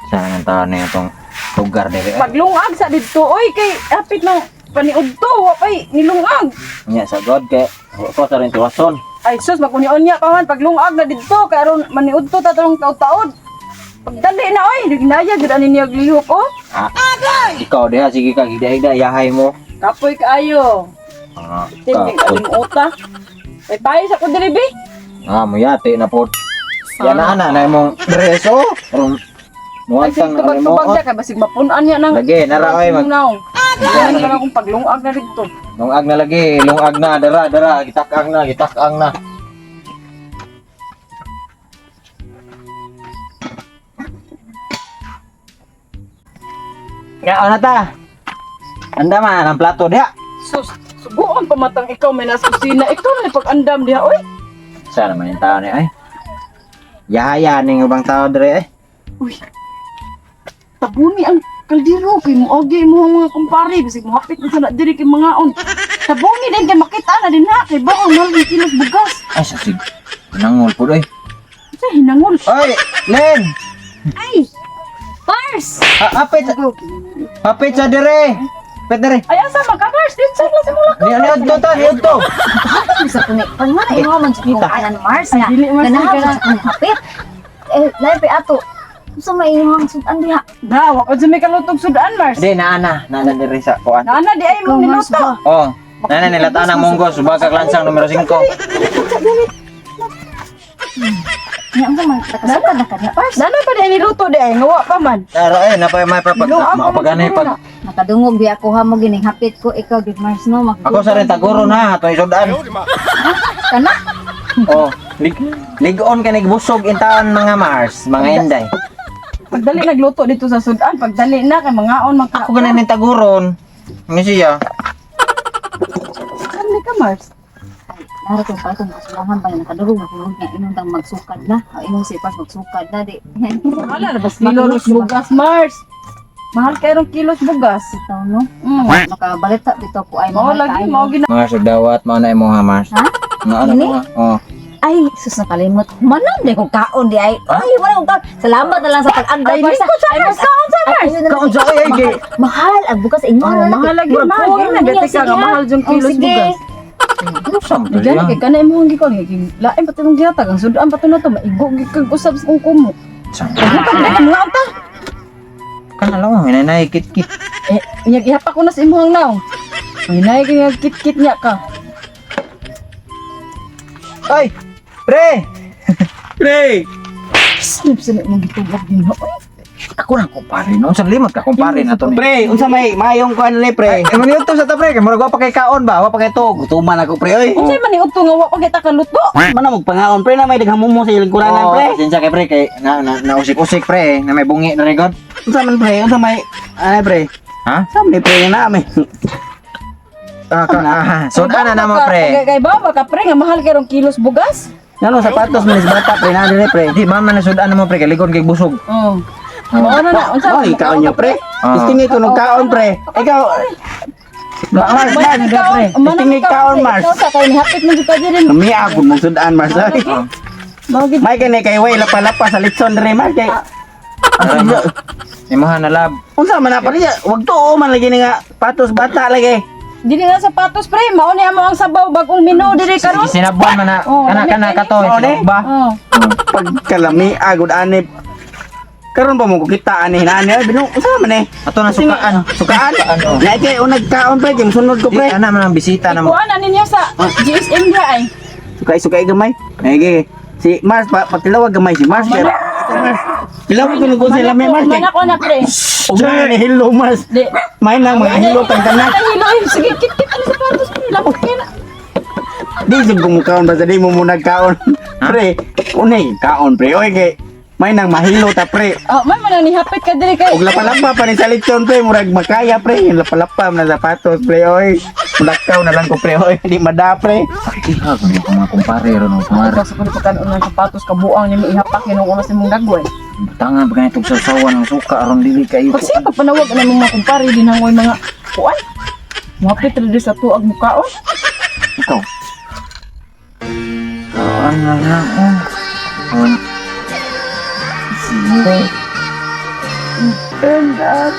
Sana ang tao na itong lugar diri, eh. Paglungag sa didto oy, kay hapit ng paniudto, wa pay nilungag. Nya sa God kay wa ko sa rin tuwason. Ay sus, magunion niya pa man paglungag na didto kay aron maniudto ta tarong taud-taod. Pagdali na oy, ginaya gud ani niya lihok oh. Ah, ikaw diha sige ka higda-higda yahay mo. Kapoy kaayo. Ah, Tindig kapoy. aling uta. Ay payo sa ko diri bi. Ah, muyati na po. Yan na ana na imong dress oh. Aron Ay sige muwantang na mo. tubag-tubag siya kay basig mapun-an niya nang. Lagi nara oy mag Naong. Ano ka na kung paglungag na didto. lungag na lagi, lungag na dara dara gitak-ang na, gitak-ang na. Ya, ana ta. Anda man ang plato diha. Sus, suguon pa matang ikaw may nasa kusina. Ikaw na pag-andam diha oy. Sana man yung tao ni ay. Yahaya ning ubang tao dire eh. Uy. Tabuni ang kaldero kay moagi mo ang mga kumpare bisig mohapit na sana diri kay mangaon. Tabuni din kay makita na din ha kay baka mahal ang kilos bugas. Ay sasig. Nangol pud oy. Sa hinangol. Oy, Len. Ay! Pars! Apit. Apit sa dire. Apit dire. Ay asa man ka Mars? Dito lang sa mula ka. Ni ni to ta, ni to. Sa kuni, pag nga imo man sa kung anan Mars nga. Ay, dili, Mars, Ganahan dili ka sa kung hapit. Eh, lahi pa ato. Unsa may imong sudan diha? Na, wa ko may kalutog sudan Mars. Di naa na, naa na dire sa kuan. Nana di ay mong Ikaw, Mars, niluto. ba? Oh, naa na nilataan ang munggo subagak lansang numero 5. Nya unsa man nakasukad na kanya Pars? Nana pa di ay niluto di ay ngawa pa man. Dara eh napay may pa pag Lungag mapaganay pag Nakadungog biya ko ha mo gining hapit ko ikaw gid Mars no. Mag ako sa rin taguro na ato isudan. Kana? Oh, lig ligon ka nagbusog in taon mga Mars, mga Inday. Pagdali nagluto dito sa sudan, pagdali na kay mangaon man ka. Ako ganan ning taguron. Ano siya? Kan ka Mars? Naro kung pa itong kasulangan ba nakadungog na kung nga imong tang magsukad na. O imong si Pars magsukad na di. Wala na bas kilo ros bugas Mars. Mahal kay rong kilos bugas. Ito no. Makabalita dito ko ay Mao mahal lagi kaayo. mao gina. Mars ug dawat mao na imo ha Mars. Ha? Naa na Ini? mo. Oh. Ay, sus nakalimot. Manon di ko kaon di ay. Ay, wala kong kaon. Salamat na lang sa pag-andam. Ay, Mars. lingkod sa Ay, Mars. Kaon sa Ay, Mars. ayun na lang. Kaon sa ay ay Mahal, mahal ang bugas inyo. Oh, mahal lagi, mahal. Gina, gati ka nga, mahal yung kilos bugas. Sample Diyan lang. kay kana imong gikon kay lain pa imong gihatag ang sudan pa to na to maigo gid kag usab sa kung kumo. Sample. Paghatag na ka mga ta. Kana lang hinay kit-kit. Eh, nya gihapak ko na sa imong naong. Hinay kay nga kit-kit niya ka. Ay, pre. Pre! Snip sa imong gitubag din ho. Oy, Ako na kumpare no. Sa limot ka kumpare na to ni. Pre, unsa may mayong kuan ni pre? Ay, man to sa ta pre, kay murag wa pa kay kaon ba, wa pa kay tog. Gutuman ako pre oy. Unsay man ni udto nga wa pa kita kaluto? Mana magpangaon pre na may daghang mumo sa lingkuranan Oh, pre. pasensya kay pre kay na na nausik-usik pre, na may bungi na record. Unsa man pre? Unsa may ano pre? Ha? Sa man ni pre na may. Ah, ka, ah, so ana na mo pre. Kay kay ba ka pre nga mahal kay rong kilos bugas? Ngano sapatos man is bata pre na dire pre. Di mama na sudan mo pre kay ligon kay busog. Oh. Mao na na unsa Oh, ikaw niya pre. Ah. Estimate ko nung kaon pre. Ikaw Mars, Mars, pre. Estimate kaon Mars. Ikaw sa kay nihapit man jud ka din. Kami ako mong sudan Mars. oy. Mao gid May kani kay way lapa-lapa sa litson dire Mars kay. Imuha na lab. Unsa man na pala wag tuo man lagi ni nga patos bata lagi. Dili nga sapatos pre, mao ni amo ang sabaw bagong mino diri karon. Sinabuan man na Oh, kana dali, kana dali. kato Oh, ni? ba. Oh. Pagkalami agud ani karon pa mo ko kita ani hinani ay binu unsa man eh. Ato na sukaan. Sukaan. Sukaan, oh. Na kay unag kaon pre kay musunod ko Di pre. ana man ang bisita na mo. Kuan na ninyo sa GSM dia ay. Sukay sukay gamay. Ay si Mars pa patilawag gamay si Mars. Kay Mars. Tilawag ko nung sila may Mars. Mana ko na pre. Ug man ni hello Mars. Di. May nang mga hello tang tanan. Ay, hilo, eh. Sige, kit kit ang sapatos pre. Lapot kayo na. Di jud ko mukaon basta di mo muna kaon. Pre, unay kaon pre. Oy kay may nang mahilo ta pre. Oh, may man nihapit ka diri kay. Ug lapalapa pa ni sa lechon pre, murag makaya pre, yung lapalapa man na sapatos pre oy. Mulakaw na lang ko pre oy, di mada pre. Iha ko ni mga kumpare ron og kumare. Sa kuno pagkanon ng sapatos kabuang nimo ihapak hinong una sa imong dagway. Butangan pa ganitong sawsawan ang suka aron dili kayo. Pag siya pagpanawag na mga kumpare dinangoy mga kuan. Muhapit ra diri sa tuag mukaon. Ikaw. Ang na lang. Oh. Oh. Anak.